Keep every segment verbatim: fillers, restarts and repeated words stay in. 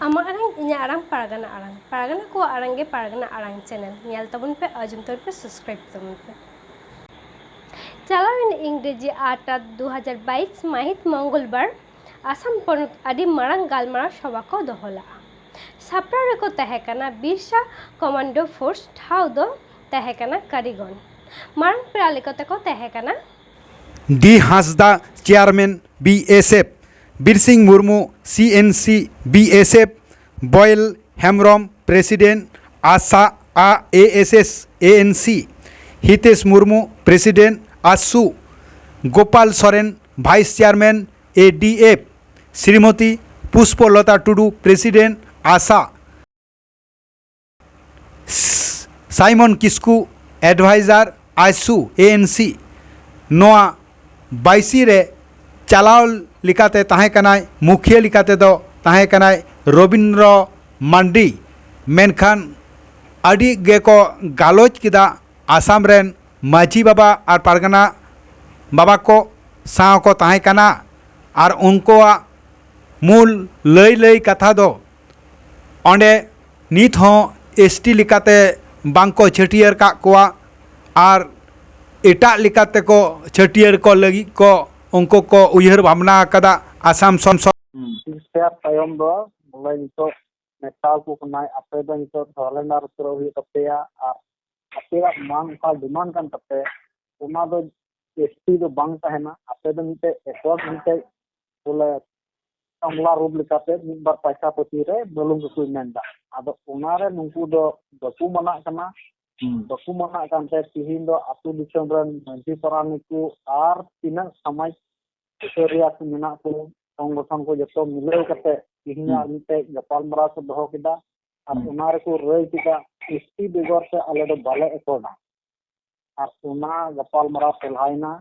ᱟᱢᱟᱜ ᱟᱲᱟᱝ, ᱤᱧᱟᱹᱜ ᱟᱲᱟᱝ, ᱯᱟᱨᱜᱟᱱᱟ ᱟᱲᱟᱝ᱾ ᱯᱟᱨᱜᱟᱱᱟ ᱠᱚᱣᱟᱜ ᱟᱲᱟᱝ ᱜᱮ ᱯᱟᱨᱜᱟᱱᱟ ᱟᱲᱟᱝ ᱪᱮᱱᱮᱞ᱾ ᱧᱮᱞ ᱛᱟᱵᱚᱱ ᱯᱮ, ᱟᱸᱡᱚᱢ ᱛᱟᱵᱚᱱ ᱯᱮ, ᱥᱟᱵᱥᱠᱨᱟᱭᱤᱵ ᱛᱟᱵᱚᱱ ᱯᱮ᱾ ᱪᱟᱞᱟᱣᱮᱱ ᱤᱝᱨᱮᱡᱤ ᱟᱴ ᱟᱴ ᱫᱩ ᱦᱟᱡᱟᱨ ᱵᱟᱭᱤᱥ ᱢᱟᱹᱦᱤᱛ ᱢᱚᱝᱜᱚᱞᱵᱟᱨ ᱟᱥᱟᱢ ᱯᱚᱱᱚᱛ ᱟᱹᱰᱤ ᱢᱟᱨᱟᱝ ᱜᱟᱞᱢᱟᱨᱟᱣ ᱥᱚᱵᱷᱟ ᱠᱚ ᱫᱚᱦᱚ ᱞᱟᱜᱼᱟ᱾ ᱥᱟᱯᱲᱟᱣ ᱨᱮᱠᱚ ᱛᱟᱦᱮᱸ ᱠᱟᱱᱟ ᱵᱤᱨᱥᱟ ᱠᱚᱢᱟᱱᱰᱳ ᱯᱷᱳᱨᱥ, ᱴᱷᱟᱶ ᱫᱚ ᱛᱟᱦᱮᱸ ᱠᱟᱱᱟ ᱠᱟᱨᱤᱜᱚᱱ᱾ ᱢᱟᱨᱟᱝ ᱯᱮᱲᱟ ᱞᱮᱠᱟᱛᱮ ᱠᱚ ᱛᱟᱦᱮᱸ ᱠᱟᱱᱟ D Hansda, chairman B S F, Birsing Murmu, C N C B S F, Boyel Hembrom, president ASA ᱟ A S S A N C, Hitesh Murmu, president ASU, Gopal Soren, vice chairman A D F, Srimati Pushpalata Tudu, president ASA, Simon Kisku, adviser AISU A N C. ᱱᱚᱣᱟ ᱵᱟᱭᱥᱤ ᱨᱮ ᱪᱟᱞᱟᱣ ᱞᱮᱠᱟᱛᱮ ᱛᱟᱦᱮᱸ ᱠᱟᱱᱟᱭ, ᱢᱩᱠᱷᱤᱭᱟᱹ ᱞᱮᱠᱟᱛᱮ ᱫᱚ ᱛᱟᱦᱮᱸ ᱠᱟᱱᱟᱭ ᱨᱚᱵᱤᱱᱫᱨᱚ ᱢᱟᱱᱰᱤ᱾ ᱢᱮᱱᱠᱷᱟᱱ ᱟᱹᱰᱤ ᱜᱮᱠᱚ ᱜᱟᱞᱚᱪ ᱠᱮᱫᱟ ᱟᱥᱟᱢ ᱨᱮᱱ ᱢᱟᱹᱡᱷᱤ ᱵᱟᱵᱟ ᱟᱨ ᱯᱟᱨᱜᱟᱱᱟ ᱵᱟᱵᱟ ᱠᱚ ᱥᱟᱶ ᱠᱚ ᱛᱟᱦᱮᱸ ᱠᱟᱱᱟ᱾ ᱟᱨ ᱩᱱᱠᱩᱣᱟᱜ ᱢᱩᱞ ᱞᱟᱹᱭ ᱞᱟᱹᱭ ᱠᱟᱛᱷᱟ ᱫᱚ ᱚᱸᱰᱮ ᱱᱤᱛ ᱦᱚᱸ ᱮᱥ ᱴᱤ ᱞᱮᱠᱟᱛᱮ ᱵᱟᱝ ᱠᱚ ᱪᱷᱟᱹᱴᱭᱟᱹᱨ ᱠᱟᱜ ᱠᱚᱣᱟ ᱟᱨ ᱮᱴᱟᱜ ᱞᱮᱠᱟᱛᱮ ᱠᱚ ᱪᱷᱟᱹᱴᱭᱟᱹᱨ ᱠᱚ ᱞᱟᱹᱜᱤᱫ ᱠᱚ ᱩᱱᱠᱩ ᱠᱚ ᱩᱭᱦᱟᱹᱨ ᱵᱷᱟᱵᱽᱱᱟ ᱟᱠᱟᱫᱟ ᱟᱥᱟᱢ ᱥᱚᱢ- ᱦᱩᱸ, ᱛᱤᱥ ᱛᱟᱭᱚᱢ ᱫᱚ ᱵᱚᱞᱮ ᱱᱤᱛᱚᱜ ᱢᱮᱛᱟᱣ ᱠᱚ ᱠᱟᱱᱟᱭ, ᱟᱯᱮ ᱫᱚ ᱱᱤᱛᱚᱜ ᱥᱟᱨᱮᱱᱰᱟᱨ ᱩᱛᱟᱹᱨᱚᱜ ᱦᱩᱭᱩᱜ ᱛᱟᱯᱮᱭᱟ ᱟᱨ ᱟᱯᱮᱭᱟᱜ ᱢᱟᱝ ᱚᱠᱟ ᱰᱤᱢᱟᱱᱰ ᱠᱟᱱ ᱛᱟᱯᱮ, ᱚᱱᱟ ᱫᱚ ᱮᱥ ᱴᱤ ᱫᱚ ᱵᱟᱝ ᱛᱟᱦᱮᱱᱟ᱾ ᱟᱯᱮ ᱫᱚ ᱢᱤᱫᱴᱮᱡ ᱮᱠᱚᱨ ᱢᱤᱫᱴᱮᱡ ᱵᱚᱞᱮ ᱠᱟᱢᱞᱟ ᱨᱩᱯ ᱞᱮᱠᱟᱛᱮ ᱢᱤᱫ ᱵᱟᱨ ᱯᱟᱭᱥᱟ ᱯᱟᱹᱛᱤ ᱨᱮ ᱵᱟᱹᱞᱩᱝ ᱠᱚᱠᱚ ᱢᱮᱱᱫᱟ᱾ ᱟᱫᱚ ᱚᱱᱟᱨᱮ ᱱᱩᱠᱩ ᱫᱚ ᱵᱟᱠᱚ ᱢᱟᱱᱟᱜ ᱠᱟᱱᱟ᱾ ᱦᱩᱸ᱾ ᱵᱟᱠᱚ ᱢᱟᱱᱟᱜ ᱠᱟᱱᱛᱮ ᱛᱤᱦᱤᱧ ᱫᱚ ᱟᱹᱛᱩ ᱫᱤᱥᱚᱢ ᱨᱮᱱ ᱢᱟᱹᱡᱷᱤ ᱯᱟᱨᱟᱱᱤᱠ ᱠᱚ ᱟᱨ ᱛᱤᱱᱟᱹᱜ ᱥᱚᱢᱟᱡᱽ ᱥᱩᱥᱟᱹᱨᱤᱭᱟᱹ ᱠᱚ ᱢᱮᱱᱟᱜ ᱠᱚ, ᱥᱚᱝᱜᱚᱴᱷᱚᱱ ᱠᱚ ᱡᱚᱛᱚ ᱢᱤᱞᱟᱹᱣ ᱠᱟᱛᱮ ᱛᱤᱦᱤᱧᱟᱜ ᱦᱩᱸ᱾ ᱢᱤᱫᱴᱮᱡ ᱜᱟᱯᱟᱞᱢᱟᱨᱟᱣ ᱠᱚ ᱫᱚᱦᱚ ᱠᱮᱫᱟ᱾ ᱟᱨ ᱦᱩᱸ᱾ ᱚᱱᱟ ᱨᱮᱠᱚ ᱨᱟᱹᱭ ᱠᱮᱫᱟ ᱮᱥ ᱴᱤ ᱵᱮᱜᱚᱨ ᱛᱮ ᱟᱞᱮ ᱫᱚ ᱵᱟᱞᱮ ᱮᱠᱚᱨᱰᱟ᱾ ᱟᱨ ᱚᱱᱟ ᱜᱟᱯᱟᱞᱢᱟᱨᱟᱣ ᱥᱚᱞᱦᱟᱭᱮᱱᱟ᱾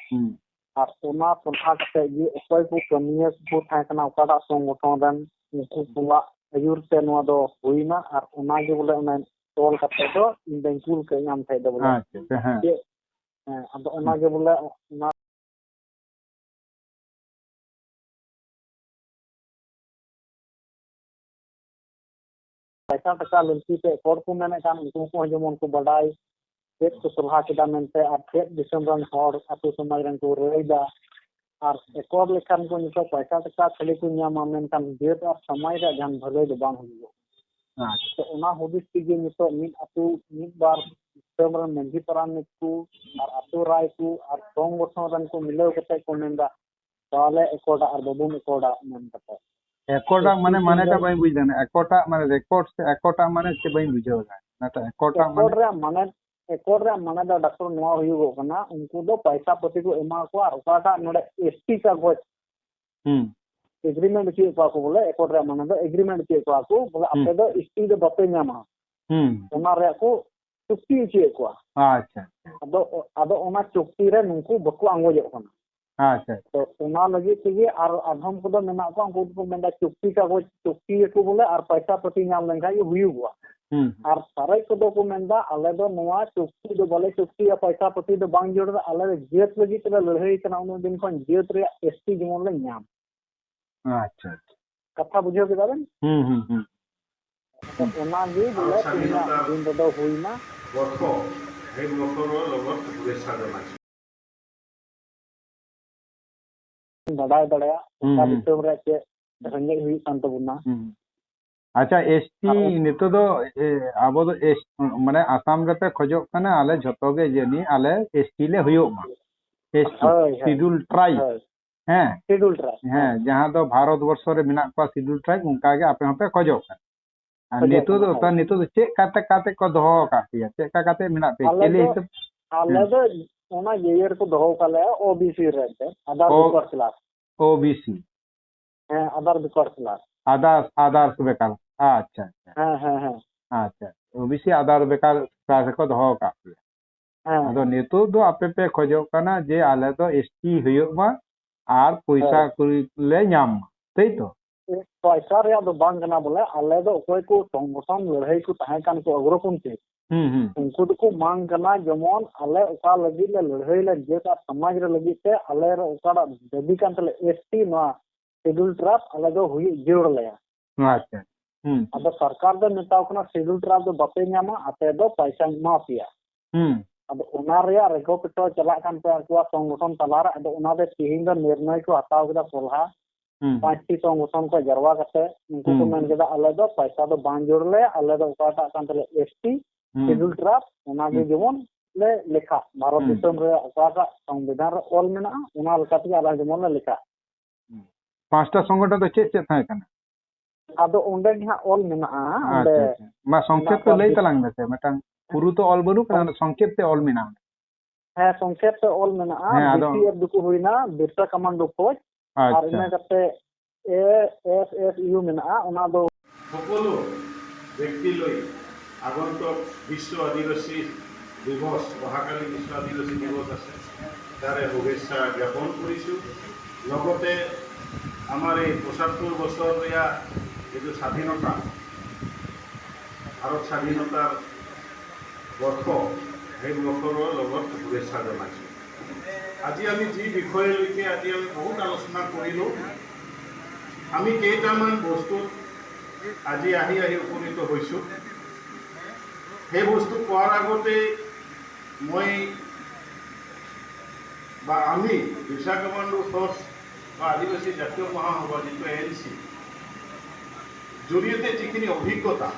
ᱦᱩᱸ᱾ ᱟᱨ ᱚᱱᱟ ᱥᱚᱞᱦᱟ ᱠᱟᱛᱮ ᱜᱮ ᱚᱠᱚᱭ ᱠᱚ ᱠᱟᱹᱢᱤᱭᱟᱹ ᱠᱚ ᱛᱟᱦᱮᱸ ᱠᱟᱱᱟ ᱚᱠᱟᱴᱟᱜ ᱥᱚᱝᱜᱚᱴᱷᱚᱱ ᱨᱮᱱ, ᱩᱱᱠᱩ ᱠᱚᱣᱟᱜ ᱟᱹᱭᱩᱨ ᱛᱮ ᱱᱚᱣᱟ ᱫᱚ ᱦᱩᱭᱱᱟ᱾ ᱟᱨ ᱚᱱᱟ ᱜᱮ ᱵᱚᱞᱮ ᱚᱱᱮ ᱛᱚᱞ ᱠᱟᱛᱮ ᱫᱚ ᱤᱧ ᱫᱚᱧ ᱠᱩᱞ ᱠᱟᱜ ᱟᱢ ᱴᱷᱮᱡ ᱫᱚ ᱵᱚᱞᱮ᱾ ᱟᱪᱪᱷᱟ, ᱟᱪᱪᱷᱟ, ᱦᱮᱸ᱾ ᱪᱮᱫ, ᱦᱮᱸ, ᱟᱫᱚ ᱚᱱᱟ ᱜᱮ ᱵᱚᱞᱮ ᱚᱱᱟ ᱯᱟᱭᱥᱟ ᱴᱟᱠᱟ ᱞᱟᱹᱞᱛᱤ ᱛᱮ ᱮᱠᱚᱨ ᱠᱚ ᱢᱮᱱᱮᱫ ᱠᱟᱱ, ᱩᱱᱠᱩ ᱠᱚᱦᱚᱸ ᱡᱮᱢᱚᱱ ᱠᱚ ᱵᱟᱰᱟᱭ, ᱪᱮᱫ ᱠᱚ ᱥᱚᱞᱦᱟ ᱠᱮᱫᱟ ᱢᱮᱱᱛᱮ, ᱟᱨ ᱪᱮᱫ ᱫᱤᱥᱚᱢ ᱨᱮᱱ ᱦᱚᱲ ᱟᱹᱛᱩ ᱥᱚᱢᱟᱡᱽ ᱨᱮᱱ ᱠᱚ ᱨᱟᱹᱭ ᱫᱟ, ᱟᱨ ᱮᱠᱚᱨ ᱞᱮᱠᱷᱟᱱ ᱠᱚ ᱱᱤᱛᱚᱜ ᱯᱟᱭᱥᱟ ᱴᱟᱠᱟ ᱠᱷᱟᱹᱞᱤ ᱠᱚ ᱧᱟᱢᱟ, ᱢᱮᱱᱠᱷᱟᱱ ᱡᱟᱹᱛ ᱟᱨ ᱥᱚᱢᱟᱡᱽ ᱨᱮᱭᱟᱜ ᱡᱟᱦᱟᱱ ᱵᱷᱟᱹᱞᱟᱹᱭ ᱫᱚ ᱵᱟᱝ ᱦᱩᱭᱩᱜᱼᱟ᱾ ᱟᱪᱪᱷᱟ᱾ ᱛᱚ ᱚᱱᱟ ᱦᱩᱫᱤᱥ ᱛᱮᱜᱮ ᱱᱤᱛᱚᱜ ᱢᱤᱫ ᱟᱹᱛᱩ, ᱢᱤᱫ ᱵᱟᱨ ᱫᱤᱥᱚᱢ ᱨᱮᱱ ᱢᱟᱹᱡᱷᱤ ᱯᱟᱨᱟᱱᱤᱠ ᱠᱚ ᱟᱨ ᱟᱹᱛᱩ ᱨᱟᱭ ᱠᱚ ᱟᱨ ᱥᱚᱝᱜᱚᱴᱷᱚᱱ ᱨᱮᱱ ᱠᱚ ᱢᱤᱞᱟᱹᱣ ᱠᱟᱛᱮ ᱠᱚ ᱢᱮᱱᱫᱟ, ᱛᱟᱦᱚᱞᱮ ᱮᱠᱚᱨᱰᱟ ᱟᱨ ᱵᱟᱵᱚᱱ ᱮᱠᱚᱨᱰᱟ ᱢᱮᱱ ᱠᱟᱛᱮ᱾ ᱮᱠᱚᱨᱰᱟ ᱢᱟᱱᱮ, ᱮᱠᱚᱨᱰ ᱢᱟᱱᱮᱴᱟ ᱢᱟᱱᱮ ᱵᱟᱹᱧ ᱵᱩᱡᱽ ᱫᱟᱲᱮᱭᱟᱜᱼᱟ᱾ ᱮᱠᱚᱨᱰᱟ ᱢᱟᱱᱮ ᱨᱮᱠᱚᱨᱰ ᱥᱮ ᱮᱠᱚᱨᱰᱟ ᱢᱟᱱᱮ ᱪᱮᱫ ᱵᱟᱹᱧ ᱵᱩᱡᱷᱟᱹᱣ ᱫᱟ᱾ ᱚᱱᱟᱴᱟᱜ ᱮᱠᱚᱨᱰᱟ ᱮᱠᱚᱨᱰ ᱢᱟᱱᱮ? ᱨᱮᱭᱟᱜ ᱢᱟᱱᱮ, ᱮᱠᱚᱨᱰ ᱨᱮᱭᱟᱜ ᱢᱟᱱᱮ ᱫᱚ ᱰᱟᱠᱛᱚᱨ ᱱᱚᱣᱟ ᱦᱩᱭᱩᱜᱚᱜ ᱠᱟᱱᱟ, ᱩᱱᱠᱩ ᱫᱚ ᱯᱚᱭᱥᱟ ᱯᱟᱹᱛᱤ ᱠᱚ ᱮᱢᱟ ᱠᱚᱣᱟ ᱟᱨ ᱚᱠᱟᱴᱟᱜ ᱱᱚᱰᱮ ᱮᱥ ᱴᱤ ᱠᱟᱜᱚᱡᱽ ᱦᱩᱸ᱾ ᱮᱜᱽᱨᱤᱢᱮᱱᱴ ᱦᱚᱪᱚᱭᱮᱫ ᱠᱚᱣᱟ ᱠᱚ ᱵᱚᱞᱮ, ᱮᱠᱚᱨᱰ ᱨᱮᱭᱟᱜ ᱢᱟᱱᱮ ᱫᱚ ᱮᱜᱽᱨᱤᱢᱮᱱᱴ ᱦᱚᱪᱚᱭᱮᱫ ᱠᱚᱣᱟ ᱠᱚ ᱵᱚᱞᱮ, ᱦᱩᱸ᱾ ᱟᱯᱮ ᱫᱚ ᱮᱥ ᱴᱤ ᱫᱚ ᱵᱟᱯᱮ ᱧᱟᱢᱟ᱾ ᱦᱩᱸ᱾ ᱚᱱᱟ ᱨᱮᱭᱟᱜ ᱠᱚ ᱪᱩᱠᱛᱤ ᱦᱚᱪᱚᱭᱮᱫ ᱠᱚᱣᱟ᱾ ᱟᱪᱪᱷᱟ, ᱟᱪᱪᱷᱟ᱾ ᱟᱫᱚ, ᱟᱫᱚ ᱚᱱᱟ ᱪᱩᱠᱛᱤ ᱨᱮ ᱱᱩᱠᱩ ᱵᱟᱠᱚ ᱟᱸᱜᱚᱡᱚᱜ ᱠᱟᱱᱟ᱾ ᱟᱪᱪᱷᱟ, ᱟᱪᱪᱷᱟ᱾ ᱛᱚ ᱚᱱᱟ ᱞᱟᱹᱜᱤᱫ ᱛᱮᱜᱮ ᱟᱨ ᱟᱫᱷᱚᱢ ᱠᱚᱫᱚ ᱢᱮᱱᱟᱜ ᱠᱚᱣᱟ, ᱩᱱᱠᱩ ᱫᱚᱠᱚ ᱢᱮᱱᱫᱟ ᱪᱩᱠᱛᱤ ᱠᱟᱜᱚᱡᱽ, ᱪᱩᱠᱛᱤᱭᱟᱠᱚ ᱵᱚᱞᱮ, ᱟᱨ ᱯᱚᱭᱥᱟ ᱯᱟᱹᱛᱤ ᱧᱟᱢ ᱞᱮᱱᱠᱷᱟᱱ ᱜᱮ ᱦᱩᱭᱩᱜᱚᱜᱼᱟ᱾ ᱦᱩᱸ᱾ ᱟᱨ ᱥᱟᱨᱮᱡ ᱠᱚᱫᱚ ᱠᱚ ᱢᱮᱱᱫᱟ, ᱟᱞᱮ ᱫᱚ ᱱᱚᱣᱟ ᱪᱩᱠᱛᱤ ᱫᱚ ᱵᱟᱞᱮ ᱪᱩᱠᱛᱤᱭᱟ, ᱯᱚᱭᱥᱟ ᱯᱟᱹᱛᱤ ᱫᱚ ᱵᱟᱝ ᱡᱟᱹᱨᱩᱲᱟ, ᱟᱞᱮ ᱫᱚ ᱡᱟᱹᱛ ᱞᱟᱹᱜᱤᱫ ᱛᱮᱞᱮ ᱞᱟᱹᱲᱦᱟᱹᱭ ᱠᱟᱱᱟ ᱩᱱᱟᱹᱜ ᱫᱤᱱ ᱠᱷᱚᱱ, ᱡᱟᱹᱛ ᱨᱮᱭᱟᱜ ᱮᱥ ᱴᱤ ᱡᱮᱢᱚᱱ ᱞᱮ ᱧᱟᱢ᱾ ᱟᱪᱪᱷᱟ, ᱟᱪᱪᱷᱟ᱾ ᱠᱟᱛᱷᱟ ᱵᱩᱡᱷᱟᱹᱣ ᱠᱮᱫᱟ ᱵᱮᱱ? ᱦᱩᱸ, ᱦᱩᱸ, ᱦᱩᱸ᱾ ᱟᱫᱚ ᱦᱩᱸ᱾ ᱚᱱᱟᱜᱮ ᱵᱚᱞᱮ ᱟᱨ ᱛᱮᱦᱮᱧᱟᱜ ᱥᱟᱫᱷᱤᱱᱚᱛᱟ ᱫᱤᱱ ᱨᱮᱫᱚ ᱦᱩᱭᱱᱟ᱾ ᱜᱚᱞᱯᱷᱚ, ᱦᱮᱰ ᱜᱚᱞᱯᱷᱚ ᱫᱚ ᱞᱚᱜᱚᱱ ᱯᱩᱨᱟᱹ ᱥᱟᱫᱷᱟᱨᱚᱱ᱾ ᱵᱟᱰᱟᱭ ᱫᱟᱲᱮᱭᱟᱜ, ᱦᱩᱸ, ᱚᱠᱟ ᱦᱩᱸ᱾ ᱫᱤᱥᱚᱢ ᱨᱮ ᱪᱮᱫ ᱨᱮᱸᱜᱮᱡ ᱦᱩᱭᱩᱜ ᱠᱟᱱ ᱛᱟᱵᱚᱱᱟ᱾ ᱦᱩᱸ᱾ ᱟᱪᱪᱷᱟ, ᱮᱥ ᱴᱤ ᱟᱨ ᱚᱱ- ᱱᱤᱛᱚᱜ ᱫᱚ, ᱮ, ᱟᱵᱚ ᱫᱚ ᱮᱥ-, ᱢᱟᱱᱮ ᱟᱥᱟᱢ ᱨᱮᱯᱮ ᱠᱷᱚᱡᱚᱜ ᱠᱟᱱᱟ, ᱟᱞᱮ ᱡᱷᱚᱛᱚ ᱜᱮ ᱡᱟᱹᱱᱤ ᱟᱞᱮ ᱮᱥ ᱴᱤ ᱞᱮ ᱦᱩᱭᱩᱜ ᱢᱟ᱾ ᱮᱥ ᱴᱤ, ᱦᱳᱭ, ᱦᱳᱭ, ᱥᱤᱰᱩᱞ ᱴᱨᱟᱭᱤᱵᱽ᱾ ᱦᱳᱭ᱾ ᱦᱮᱸ᱾ ᱥᱤᱰᱩᱞ ᱴᱨᱟᱭᱤᱵᱽ, ᱦᱮᱸ, ᱦᱮᱸ᱾ ᱡᱟᱦᱟᱸ ᱫᱚ ᱵᱷᱟᱨᱚᱛ ᱵᱚᱨᱥᱚ ᱨᱮ ᱢᱮᱱᱟᱜ ᱠᱚᱣᱟ ᱥᱤᱰᱩᱞ ᱴᱨᱟᱭᱤᱵᱽ, ᱚᱱᱠᱟ ᱜᱮ ᱟᱯᱮ ᱦᱚᱸᱯᱮ ᱠᱷᱚᱡᱚᱜ ᱠᱟᱱᱟ᱾ ᱟᱨ ᱠᱷᱚᱡᱚᱜ ᱱᱤᱛᱚᱜ ᱫᱚ, ᱠᱟᱱᱟ, ᱛᱟ-, ᱦᱳᱭ᱾ ᱱᱤᱛᱚᱜ ᱫᱚ ᱪᱮᱫ ᱠᱟᱛᱮ, ᱠᱟᱛᱮ ᱠᱚ ᱫᱚᱦᱚ ᱟᱠᱟᱫ ᱯᱮᱭᱟ? ᱪᱮᱫ ᱞᱮᱠᱟ ᱠᱟᱛᱮ ᱢᱮᱱᱟᱜ ᱯᱮᱭᱟ? ᱟᱞᱮ ᱪᱤᱞᱤ ᱫᱚ, ᱦᱤᱥᱟᱹᱵ? ᱟᱞᱮ ᱦᱮᱸ᱾ ᱫᱚ ᱚᱱᱟ ᱤᱭᱟᱹ ᱨᱮᱠᱚ ᱫᱚᱦᱚ ᱟᱠᱟᱫ ᱞᱮᱭᱟ, ᱳ ᱵᱤ ᱥᱤ ᱨᱮ ᱮᱱᱛᱮ, ᱟᱫᱟᱨ ᱳ-, backward class. O B C. ᱦᱮᱸ, ᱟᱫᱟᱨ ᱵᱮᱠᱣᱟᱨᱰ ᱠᱞᱟᱥ᱾ ᱟᱫᱟᱨᱥ, ᱟᱫᱟᱨᱥ ᱵᱮᱠᱟᱨ᱾ ᱟᱪᱪᱷᱟ, ᱟᱪᱪᱷᱟ᱾ ᱦᱮᱸ, ᱦᱮᱸ, ᱦᱮᱸ᱾ ᱟᱪᱪᱷᱟ᱾ ᱳᱵᱤᱥᱤ ᱟᱫᱷᱟᱨ ᱵᱮᱠᱟᱨ ᱠᱞᱟᱥ ᱨᱮᱠᱚ ᱫᱚᱦᱚ ᱟᱠᱟᱫ ᱯᱮᱭᱟ᱾ ᱦᱮᱸ᱾ ᱟᱫᱚ ᱱᱤᱛᱚᱜ ᱫᱚ ᱟᱯᱮ ᱯᱮ ᱠᱷᱚᱡᱚᱜ ᱠᱟᱱᱟ ᱡᱮ ᱟᱞᱮ ᱫᱚ ᱮᱥ ᱴᱤ ᱦᱩᱭᱩᱜ ᱢᱟ ᱟᱨ ᱯᱚᱭᱥᱟ ᱦᱮᱸ᱾ ᱠᱚ ᱞᱮ ᱧᱟᱢ ᱢᱟ, ᱛᱟᱹᱭ ᱛᱚ? ᱯᱚᱭᱥᱟ ᱨᱮᱭᱟᱜ ᱫᱚ ᱵᱟᱝ ᱠᱟᱱᱟ ᱵᱚᱞᱮ, ᱟᱞᱮ ᱫᱚ ᱚᱠᱚᱭ ᱠᱚ ᱥᱚᱝᱜᱚᱴᱷᱚᱱ ᱞᱟᱹᱲᱦᱟᱹᱭ ᱠᱚ ᱛᱟᱦᱮᱸ ᱠᱟᱱ ᱠᱚ ᱚᱜᱨᱚᱯᱚᱱᱛᱷᱤ, ᱦᱩᱸ, ᱦᱩᱸ᱾ ᱩᱱᱠᱩ ᱫᱚᱠᱚ ᱢᱟᱝ ᱠᱟᱱᱟ ᱡᱮᱢᱚᱱ ᱟᱞᱮ ᱚᱠᱟ ᱞᱟᱹᱜᱤᱫ ᱞᱮ ᱞᱟᱹᱲᱦᱟᱹᱭ ᱞᱮ ᱡᱮ ᱥᱚᱢᱟᱡᱽ ᱨᱮ ᱞᱟᱹᱜᱤᱫ ᱛᱮ ᱟᱞᱮ ᱚᱠᱟᱴᱟᱜ ᱫᱟᱹᱵᱤ ᱠᱟᱱ ᱛᱟᱞᱮ ᱮᱥ ᱴᱤ ᱱᱚᱣᱟ ᱥᱤᱰᱩᱞ ᱴᱨᱟᱭᱤᱵᱽ ᱟᱞᱮ ᱫᱚ ᱦᱩᱭᱩᱜ ᱡᱟᱹᱨᱩᱲ ᱞᱮᱭᱟ᱾ ᱟᱪᱪᱷᱟ᱾ ᱦᱩᱸ᱾ ᱟᱫᱚ ᱥᱚᱨᱠᱟᱨ ᱫᱚ ᱢᱮᱛᱟᱣ ᱠᱟᱱᱟ ᱥᱤᱰᱩᱞ ᱴᱨᱟᱭᱤᱵᱽ ᱫᱚ ᱵᱟᱯᱮ ᱧᱟᱢᱟ, ᱟᱯᱮ ᱫᱚ ᱯᱚᱭᱥᱟᱧ ᱮᱢᱟ ᱯᱮᱭᱟ᱾ ᱦᱩᱸ᱾ ᱟᱫᱚ ᱚᱱᱟ ᱨᱮᱭᱟᱜ ᱨᱮᱜᱚ ᱯᱮᱴᱚ ᱪᱟᱞᱟᱜ ᱠᱟᱱ ᱛᱟᱭᱟ ᱟᱠᱚᱣᱟᱜ ᱥᱚᱝᱜᱚᱴᱷᱚᱱ ᱛᱟᱞᱟᱨᱮ᱾ ᱟᱫᱚ ᱚᱱᱟ ᱫᱚ ᱛᱤᱦᱤᱧ ᱫᱚ ᱱᱤᱨᱱᱚᱭ ᱠᱚ ᱦᱟᱛᱟᱣ ᱠᱮᱫᱟ ᱥᱚᱞᱦᱟ᱾ ᱦᱩᱸ᱾ ᱯᱟᱸᱪᱴᱤ ᱥᱚᱝᱜᱚᱴᱷᱚᱱ ᱠᱚ ᱡᱟᱨᱣᱟ ᱠᱟᱛᱮ ᱩᱱᱠᱩ ᱠᱚ ᱦᱩᱸ᱾ ᱢᱮᱱ ᱠᱮᱫᱟ, ᱟᱞᱮ ᱫᱚ ᱯᱚᱭᱥᱟ ᱫᱚ ᱵᱟᱝ ᱡᱳᱲ ᱞᱮ, ᱟᱞᱮ ᱫᱚ ᱚᱠᱟᱴᱟᱜ ᱠᱟᱱ ᱛᱟᱞᱮ ᱮᱥ ᱴᱤ ᱦᱩᱸ᱾ ᱥᱤᱰᱩᱞ ᱴᱨᱟᱭᱤᱵᱽ, ᱚᱱᱟᱜᱮ ᱦᱩᱸ᱾ ᱡᱮᱢᱚᱱ ᱞᱮ ᱞᱮᱠᱷᱟ᱾ ᱵᱷᱟᱨᱚᱛ ᱦᱩᱸ᱾ ᱫᱤᱥᱚᱢ ᱨᱮ ᱚᱠᱟᱴᱟᱜ ᱥᱚᱝᱵᱤᱫᱷᱟᱱ ᱨᱮ ᱚᱞ ᱢᱮᱱᱟᱜᱼᱟ, ᱚᱱᱟ ᱞᱮᱠᱟ ᱛᱮᱜᱮ ᱟᱞᱮ ᱡᱮᱢᱚᱱ ᱞᱮ ᱞᱮᱠᱷᱟ᱾ ᱯᱟᱸᱪᱴᱟ ᱥᱚᱝᱜᱚᱴᱷᱚᱱ ᱫᱚ ᱪᱮᱫ ᱪᱮᱫ ᱛᱟᱦᱮᱸ ᱠᱟᱱᱟ? ᱟᱫᱚ ᱚᱸᱰᱮ ᱜᱮ ᱦᱟᱸᱜ ᱚᱞ ᱢᱮᱱᱟᱜᱼᱟ, ᱚᱸᱰᱮ ᱟᱪᱪᱷᱟ, ᱟᱪᱪᱷᱟ᱾ ᱢᱟ ᱥᱚᱝᱠᱷᱮᱯ ᱛᱮ ᱞᱟᱹᱭ ᱛᱟᱞᱟᱝ ᱢᱮᱥᱮ, ᱢᱤᱫᱴᱟᱝ ᱯᱩᱨᱩ ᱛᱚ ᱚᱞ ᱵᱟᱹᱱᱩᱜ ᱠᱟᱱᱟ, ᱥᱚᱝ- ᱚᱱᱟ ᱥᱚᱝᱠᱷᱮᱯ ᱛᱮ ᱚᱞ ᱢᱮᱱᱟᱜᱼᱟ᱾ ᱦᱮᱸ, ᱥᱚᱝᱠᱷᱮᱯ ᱛᱮ ᱚᱞ ᱢᱮᱱᱟᱜᱼᱟ, ᱦᱮᱸ, ᱟᱫᱚ ᱵᱤ ᱯᱤ ᱮᱯᱷ ᱫᱚᱠᱚ ᱦᱩᱭᱱᱟ ᱵᱤᱨᱥᱟ ᱠᱟᱢᱟᱱᱰᱳ ᱯᱷᱳᱡᱽ, ᱟᱨ ᱟᱪᱪᱷᱟ᱾ ᱤᱱᱟᱹ ᱠᱟᱛᱮ ᱮ ᱮᱥ ᱮᱥ ᱤᱭᱩ ᱢᱮᱱᱟᱜᱼᱟ, ᱚᱱᱟ ᱫᱚ সকলো ব্যক্তিলৈ আগন্তুক বিশ্ব আদিবাসী দিৱস, অহাকালি বিশ্ব আদিবাসী দিৱস আছে, তাৰে শুভেচ্ছা জ্ঞাপন কৰিছোঁ। লগতে আমাৰ এই পঁচাত্তৰ বছৰ ধৰি যিটো স্বাধীনতা, ভাৰত স্বাধীনতাৰ বৰ্ষ, সেই বৰ্ষৰ লগত শুভেচ্ছা জনাইছোঁ। আজি আমি যি বিষয়লৈকে আজি আমি বহুত আলোচনা কৰিলোঁ, আমি কেইটামান বস্তুত আজি আহি আহি উপনীত হৈছোঁ। সেই বস্তু কোৱাৰ আগতে মই বা আমি বিৰছা কমাণ্ডো ফৰ্চ বা আদিবাসী জাতীয় মহাসভা, যিটো এ এন চি, জৰিয়তে যিখিনি অভিজ্ঞতা,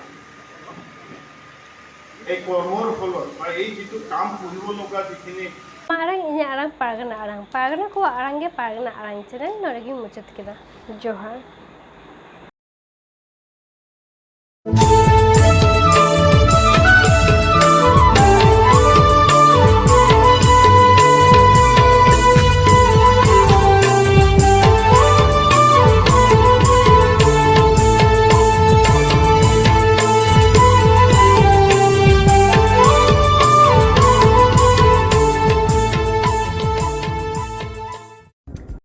এই কৰ্মৰ ফলত বা এই যিটো কাম কৰিব লগা যিখিনি Arang, ᱤᱧᱟᱹᱜ ᱟᱲᱟᱝ ᱯᱟᱨᱜᱟᱱᱟ ᱟᱲᱟᱝ, ᱯᱟᱨᱜᱟᱱᱟ ᱠᱚᱣᱟᱜ ᱟᱲᱟᱝ ᱜᱮ ᱯᱟᱨᱜᱟᱱᱟ ᱟᱲᱟᱝ ᱪᱮᱱᱮᱞ ᱱᱚᱰᱮ ᱜᱤᱧ ᱢᱩᱪᱟᱹᱫ ᱠᱮᱫᱟ᱾ ᱡᱚᱦᱟᱨ᱾